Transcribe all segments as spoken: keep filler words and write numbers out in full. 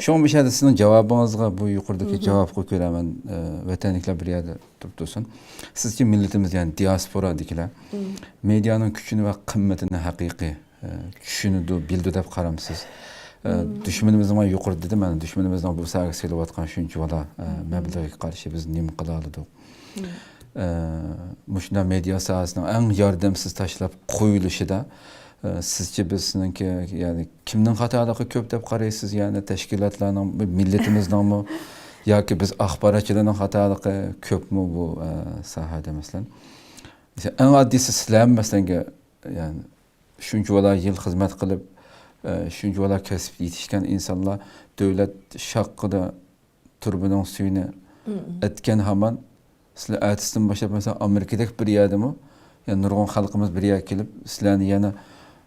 شۇڭا مۇشۇ يەردە سىزنىڭ جاۋابىڭىزغا، بۇ يۇقىرىدىكى جاۋابقا كۆرە مەن، ئە، ۋەتەنلىكلەر بىر يەردە تۇرۇپ تۇرسۇن. سىزچە مىللىتىمىز، يەنى دىياسپورادىكىلەر مېدىيانىڭ كۈچىنى ۋە قىممىتىنى ھەقىقىي، ئە، چۈشىنىدۇ، بىلىدۇ دەپ قارامسىز؟ ئە، دۈشمىنىمىزنىڭ، مەن يۇقىرىدا دېدىم، مەن دۈشمىنىمىزنىڭ بۇ ساھەگە سېلىۋاتقان شۇنچىۋالا، ئە، مەبلىغىگە قارشى بىز نېمە قىلالىدۇق؟ ئە، مۇشۇنداق مېدىيا ساھەسىنىڭ ئەڭ ياردەمسىز تاشلاپ قويۇلۇشىدا، ئە، سىزچە بىز سىزنىڭكى، يەنى كىمنىڭ خاتالىقى كۆپ دەپ قارايسىز؟ يەنى تەشكىلاتلارنىڭ، مىللىتىمىزنىڭمۇ ياكى بىز ئاخباراتچىلارنىڭ خاتالىقى كۆپمۇ بۇ، ئە، ساھەدە، مەسىلەن؟ مەسىلەن، ئەڭ ئاددىيسى سىلەرمۇ، مەسىلەن، يەنى شۇنچىۋالا يىل خىزمەت قىلىپ، ئە، شۇنچىۋالا كەسىپ يېتىشكەن ئىنسانلار دۆلەت شاققىدە تۇرۇبىنىڭ سۈيىنى ئەتكەن ھامان، سىلەر ئەتىسىدىن باشلاپ، مەسىلەن، ئامېرىكىدەك بىر يەردىمۇ، يەنى نۇرغۇن خەلقىمىز بىر يەرگە كېلىپ، سىلەرنى يەنە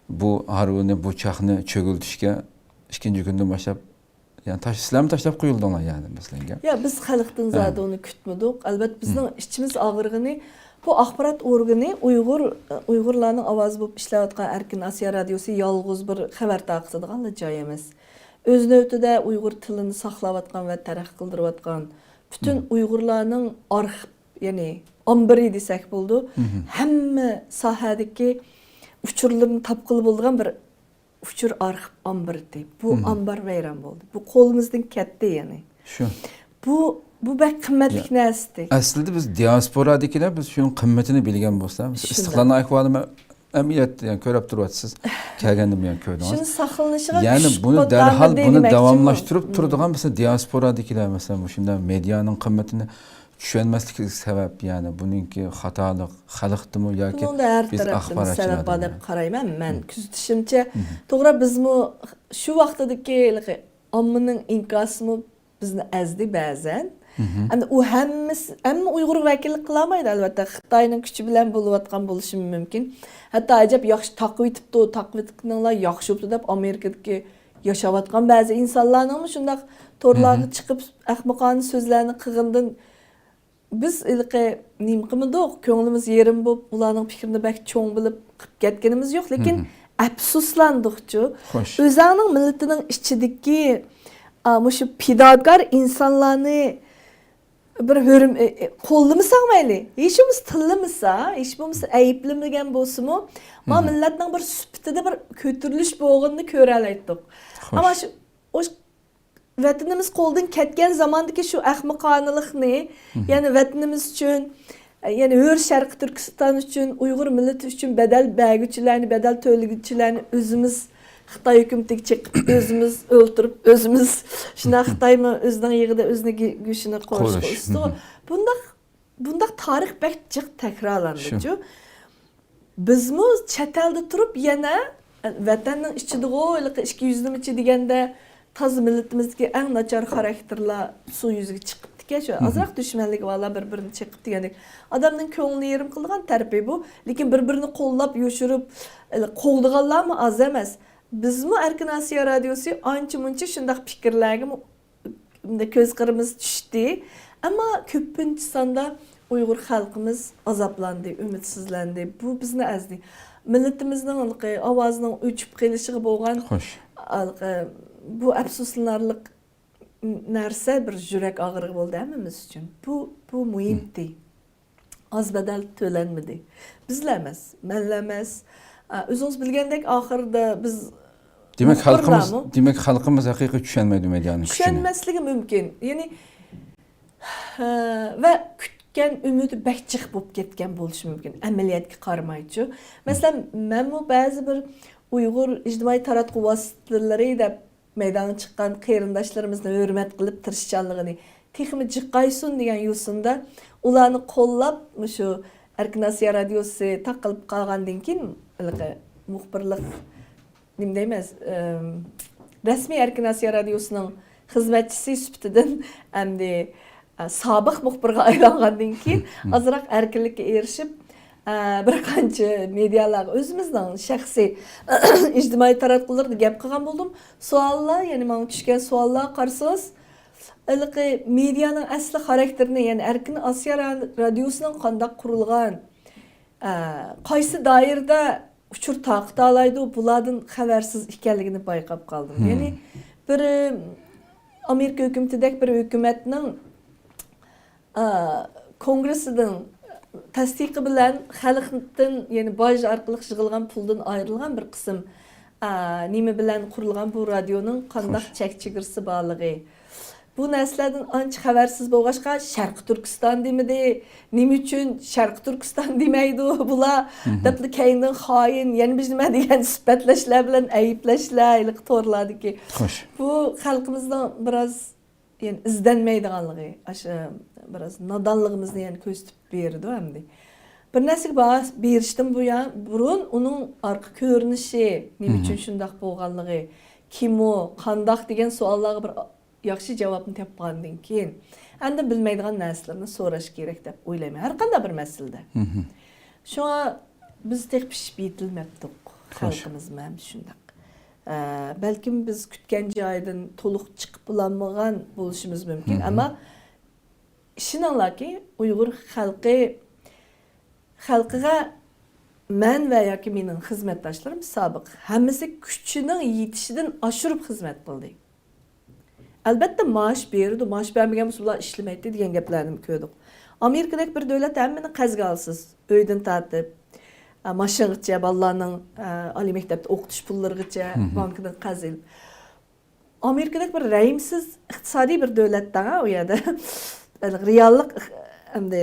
بۇ ھارۋىنى، بۇ چاقنى چۆكۈلتۈشكە ئىككىنچى كۈندىن باشلاپ، يەنى تاش-، سىلەرمۇ تاشلاپ قويۇلدۇڭلار، يەنى، مەسىلەنگە. يا، بىز خەلقتىن زادى ئۇنى كۈتمىدۇق. ئەلۋەتتە، بىزنىڭ ئىچىمىز ئاغرىغىنى، بۇ ئاخبارات ئورگىنى ئۇيغۇر، ئۇيغۇرلارنىڭ ئاۋازى بولۇپ ئىشلەۋاتقان ئەركىن ئاسىيا رادىيوسى يالغۇز بىر خەۋەر تارقىتىدىغانلا جاي ئەمەس. ئۆز نۆۋىتىدە ئۇيغۇر تىلىنى ساقلاۋاتقان ۋە تەرەققىي قىلدۇرۇۋاتقان پۈتۈن ئۇيغۇرلارنىڭ ئارخىپ، يەنى ئامبىرى دېسەك بولىدۇ. ھەممە ساھەدىكى ئۇچۇرلىرىنى تاپقىلى بولىدىغان بىر ئۇچۇر ئارخىپ ئامبىرى. بۇ ئامبار ۋەيران بولدى. بۇ قولىمىزدىن كەتتى، يەنى. شۇ. بۇ، بۇ بەك قىممەتلىك نەرسىدى. ئەسلىدە بىز دىياسپورادىكىلەر، بىز شۇنىڭ قىممىتىنى بىلگەن بولسا، مىسال، شۇنداق. ئىستىقلالنىڭ ئەھۋالى مە-، ئەمەلىيەتتە، يەنى، كۆرۈپ تۇرۇۋاتىسىز. كەلگەندىمۇ، يەنى، كۆردىڭىز. شۇنى ساقلىنىشىغا يەنى كۈچ بۇنى دەرھال، بۇنى داۋاملاشتۇرۇپ تۇرىدىغان، مىسال، دىياسپورادىكىلەر، مىسال، مۇشۇنداق مېدىيانىڭ قىممىتىنى چۈشەنمەسلىكى سەۋەب، يەنى بۇنىڭكى خاتالىق خەلقتىمۇ ياكى بۇنىڭدا ھەر بىز تەرەپتىن ئاخباراتچىلاردا سەۋەب بار دەپ قارايمەن مەن. كۆزىتىشىمچە، توغرا، بىزمۇ شۇ ۋاقتىدىكى ئاممىنىڭ ئىنكاسىمۇ بىزنى ئەزدى بەزەن. ئەمدى ئۇ ھەممىسى، ھەممە ئۇيغۇرغا ۋەكىللىك قىلالمايدۇ، ئەلۋەتتە. خىتاينىڭ كۈچى بىلەن بولۇۋاتقان بولۇشىمۇ مۇمكىن. ھەتتا ئەجەب ياخشى تاقىۋېتىپتۇ، تاقىۋېتىپتىكىنىڭلار ياخشى بوپتۇ دەپ ئامېرىكىدىكى ياشاۋاتقان بەزى ئىنسانلارنىڭمۇ شۇنداق تورلارغا چىقىپ ئەخمىقانە سۆزلەرنى قىلغىنىدىن بىز ھېلىقى نېمە قىلمىدۇق، كۆڭلىمىز يېرىم بولۇپ، ئۇلارنىڭ پىكرىنى بەك چوڭ بىلىپ قىلىپ كەتكىنىمىز يوق، لېكىن ئەپسۇسلاندۇقچۇ. خوش. ئۆزۈڭنىڭ مىللىتىنىڭ ئىچىدىكى، ئا، مۇشۇ پىداكار ئىنسانلارنى بىر ھۆرم-، ئە، ئە، قوللىمىساڭ مەيلى، ھېچ بولمىسا تىللىمىسا، ھېچ بولمىسا ئەيىبلىمىگەن بولسىمۇ، ما مىللەتنىڭ بىر سۈپىتىدە بىر كۆتۈرۈلۈش بولغىنىنى كۆرەلەيتتۇق. خوش. ئەمما شۇ، ئوش-، ۋەتىنىمىز قولدىن كەتكەن زاماندىكى شۇ ئەخمىقانىلىقنى، يەنى ۋەتىنىمىز ئۈچۈن، يەنى ھۆر شەرقىي تۈركىستان ئۈچۈن، ئۇيغۇر مىللىتى ئۈچۈن بەدەل بەرگۈچىلەرنى، بەدەل تۆلىگۈچىلەرنى ئۆزىمىز خىتاي ھۆكۈمىتىگە چېقىپ، ئۆزىمىز ئۆلتۈرۈپ، ئۆزىمىز شۇنداق خىتايمۇ ئۆزىنىڭ يېغىدا ئۆزىنىڭ گۆ-، گۆشىنى قورۇش قورۇش. قىلىشتىغۇ. بۇنداق، بۇنداق تارىخ بەك جىق تەكرارلاندىچۇ. شۇ. بىزمۇ چەت ئەلدە تۇرۇپ يەنە ۋەتەننىڭ ئىچىدىغۇ، ھېلىقى ئىككى يۈز نېمىچە دېگەندە، تازا مىللىتىمىزدىكى ئەڭ ناچار خاراكتېرلار سۇ يۈزىگە چىقىپتىكەن. شۇ ئازراق دۈشمەنلىكى بارلار بىر-بىرىنى چېقىپ دېگەندەك. ئادەمنىڭ كۆڭلىنى يېرىم قىلىدىغان تەرىپى بۇ. لېكىن بىر-بىرىنى قوللاپ يوشۇرۇپ، ھېلى قوغلىغانلارمۇ ئاز ئەمەس. بىزمۇ ئەركىن ئاسىيا رادىيوسى ئانچە-مۇنچە شۇنداق پىكىرلەرگىمۇ كۆز قىرىمىز چۈشتى. ئەمما كۆپىنچە ساندا ئۇيغۇر خەلقىمىز ئازابلاندى، ئۈمىدسىزلەندى. بۇ بىزنى ئەزدى. مىللىتىمىزنىڭ ھېلىقى ئاۋازىنىڭ ئۆچۈپ قېلىشىغا بولغان خوش. ھېلىقى بۇ ئەپسۇسلىنارلىق نەرسە بىر يۈرەك ئاغرىقى بولدى ھەممىمىز ئۈچۈن. بۇ، بۇ مۇھىمتى. ئاز بەدەل تۆلەنمىدى. بىزلا ئەمەس، مەنلا ئەمەس. ئا، ئۆزىڭىز بىلگەندەك، ئاخىرىدا بىز دېمەك، خەلقىمىز، مۇخبىرلارمۇ دېمەك، خەلقىمىز ھەقىقىي چۈشەنمەيدۇ مېدىيانىڭ كۈچىنى. چۈشەنمەسلىكى مۇمكىن. يەنى، ھە، ۋە كۈتكەن ئۈمىدى بەك جىق بولۇپ كەتكەن بولۇشى مۇمكىن، ئەمەلىيەتكە قارىمايچۇ. مەسىلەن، مەنمۇ بەزى بىر ئۇيغۇر ئىجتىمائىي تاراتقۇ ۋاسىتىلىرى دەپ مەيدانغا چىققان قېرىنداشلىرىمىزنى ھۆرمەت قىلىپ، تىرىشچانلىقىنى تېخىمۇ جىقايسۇن دېگەن يوسۇندا ئۇلارنى قوللاپ، مۇشۇ ئەركىن ئاسىيا رادىيوسى تاقىلىپ قالغاندىن كېيىن، ھېلىقى مۇخبىرلىق، نېمە دەيمىز، ئىم، رەسمىي ئەركىن ئاسىيا رادىيوسىنىڭ خىزمەتچىسى سۈپىتىدىن ئەمدى، ئە، سابىق مۇخبىرغا ئايلانغاندىن كېيىن ئازراق ئەركىنلىككە ئېرىشىپ، ئە، بىر قانچە مېدىيالارغا ئۆزىمىزنىڭ شەخسىي ئىجتىمائىي تاراتقۇلىرىدا گەپ قىلغان بولدۇم. سوئاللار، يەنى ماڭا چۈشكەن سوئاللارغا قارىسىڭىز، ھېلىقى مېدىيانىڭ ئەسلى خاراكتېرىنى، يەنى ئەركىن ئاسىيا را-، رادىيوسىنىڭ قانداق قۇرۇلغان، ئە، قايسى دائىرىدە ئۇچۇر تارقىتالايدۇ، بۇلاردىن خەۋەرسىز ئىكەنلىكىنى بايقاپ قالدىم. يەنى بىر، ئامېرىكا ھۆكۈمىتىدەك بىر ھۆكۈمەتنىڭ، ئا، كونگرېسسىنىڭ تەستىقى بىلەن خەلقتىن، يەنى باج ئارقىلىق يىغىلغان پۇلدىن ئايرىلغان بىر قىسىم، ئا، نېمە بىلەن قۇرۇلغان بۇ رادىيونىڭ قانداق چەك چېگرىسى بارلىقى، بۇ نەرسىلەردىن ئانچە خەۋەرسىز بولغاچقا، شەرقىي تۈركىستان دېمىدى، نېمە ئۈچۈن شەرقىي تۈركىستان دېمەيدۇ بۇلار، دەپلا كەينىدىن خائىن، يەنە بىر نېمە دېگەن سۈپەتلەشلەر بىلەن ئەيىبلەشلەر ھېلىقى تورلاردىكى. خوش. بۇ خەلقىمىزنىڭ بىراز، يەنى ئىزدەنمەيدىغانلىقى، ئاشۇ بىراز نادانلىقىمىزنى يەنە كۆرسىتىپ بېرىدۇ ئەمدى. بىر نەرسىگە باھا بېرىشتىن بۇيان، بۇرۇن ئۇنىڭ ئارقا كۆرۈنۈشى، نېمە ئۈچۈن شۇنداق بولغانلىقى، كىم ئۇ، قانداق دېگەن سوئاللارغا بىر ياخشى جاۋابنى تاپقاندىن كېيىن، ئاندىن بىلمەيدىغان نەرسىلەرنى سوراش كېرەك دەپ ئويلايمەن، ھەر قانداق بىر مەسىلىدە. شۇڭا بىز تېخى پىشىپ يېتىلمەپتۇق، خوش. خەلقىمىزمۇ ھەم شۇنداق. ئە، بەلكىم بىز كۈتكەن جايدىن تولۇق چىقىپ بولالمىغان بولۇشىمىز مۇمكىن، ئەمما ئىشىنىڭلاركى، ئۇيغۇر خەلقى، خەلقىگە مەن ۋە ياكى مېنىڭ خىزمەتداشلىرىم سابىق ھەممىسى كۈچىنىڭ يېتىشىدىن ئاشۇرۇپ خىزمەت قىلدى. ئەلۋەتتە، مائاش بېرىدۇ، مائاش بەرمىگەن بولسا، بۇلار ئىشلىمەيتتى دېگەن گەپلەرنىمۇ كۆردۇق. ئامېرىكىدەك بىر دۆلەت ھەممىنى قەرزگە ئالىسىز، ئۆيدىن تارتىپ، ئە، ماشىنىغىچە، بالىلارنىڭ، ئە، ئالىي مەكتەپتە ئوقۇتۇش پۇللىرىغىچە بانكىدىن قەرز ئېلىپ. ئامېرىكىدەك بىر رەھىمسىز ئىقتىسادىي بىر دۆلەتتە، ئۇ يەردە رېئاللىق ئەمدى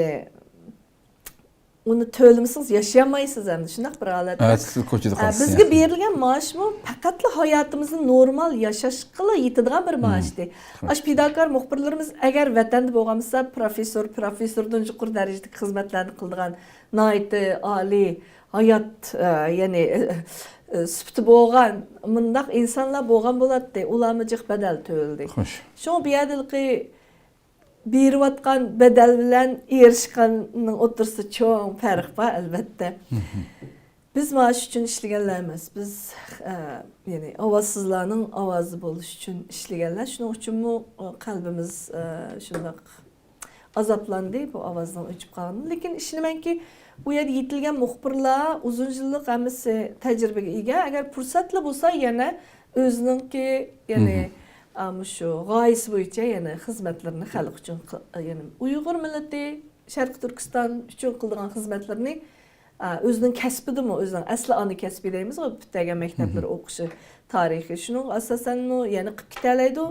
ئۇنى تۆلىمىسىڭىز ياشىيالمايسىز ئەمدى، شۇنداق بىر ھالەتتە. ھە، سىز كوچىدا ئە، قالىسىز. بىزگە بېرىلگەن مائاشمۇ پەقەتلا ھاياتىمىزنى نورمال ياشاشقىلا يېتىدىغان بىر مائاش ئىدى. ئاشۇ پىداكار مۇخبىرلىرىمىز ئەگەر ۋەتەندە بولغان بولسا، پروفېسسور، پروفېسسوردىن يۇقىرى دەرىجىدىكى خىزمەتلەرنى قىلىدىغان ناھايىتى ئالىي ھايات، ئە، يەنى، ئە، ئە، سۈپىتى بولغان مۇنداق ئىنسانلار بولغان بولاتتى. ئۇلارمۇ جىق بەدەل تۆلىدى. خوش. شۇڭا بۇ يەردە ھېلىقى بېرىۋاتقان بەدەل بىلەن ئېرىشكەننىڭ ئوتتۇرىسىدا چوڭ پەرق بار، ئەلۋەتتە. بىز مائاش ئۈچۈن ئىشلىگەنلەر ئەمەس. بىز، ئە، يەنى ئاۋازسىزلارنىڭ ئاۋازى بولۇش ئۈچۈن ئىشلىگەنلەر. شۇنىڭ ئۈچۈنمۇ، ئە، قەلبىمىز، ئە، شۇنداق ئازابلاندى بۇ ئاۋازنىڭ ئۆچۈپ قالغىنى. لېكىن ئىشىنىمەنكى، ئۇ يەردە يېتىلگەن مۇخبىرلار ئۇزۇن يىللىق ھەممىسى تەجرىبىگە ئىگە. ئەگەر پۇرسەتلا بولسا، يەنە ئۆزىنىڭكى، يەنى، ئە، مۇشۇ غايىسى بويىچە يەنە خىزمەتلىرىنى خەلق ئۈچۈن قىل-، يەنى ئۇيغۇر مىللىتى، شەرقىي تۈركىستان ئۈچۈن قىلىدىغان خىزمەتلىرىنى، ئە، ئۆزىنىڭ كەسپىدىمۇ، ئۆزىنىڭ ئەسلى ئانا كەسپى دەيمىزغۇ، پۈتتۈرگەن مەكتەپلىرى ئوقۇشى، تارىخى، شۇنىڭغا ئاساسەنمۇ يەنە قىلىپ كېتەلەيدۇ.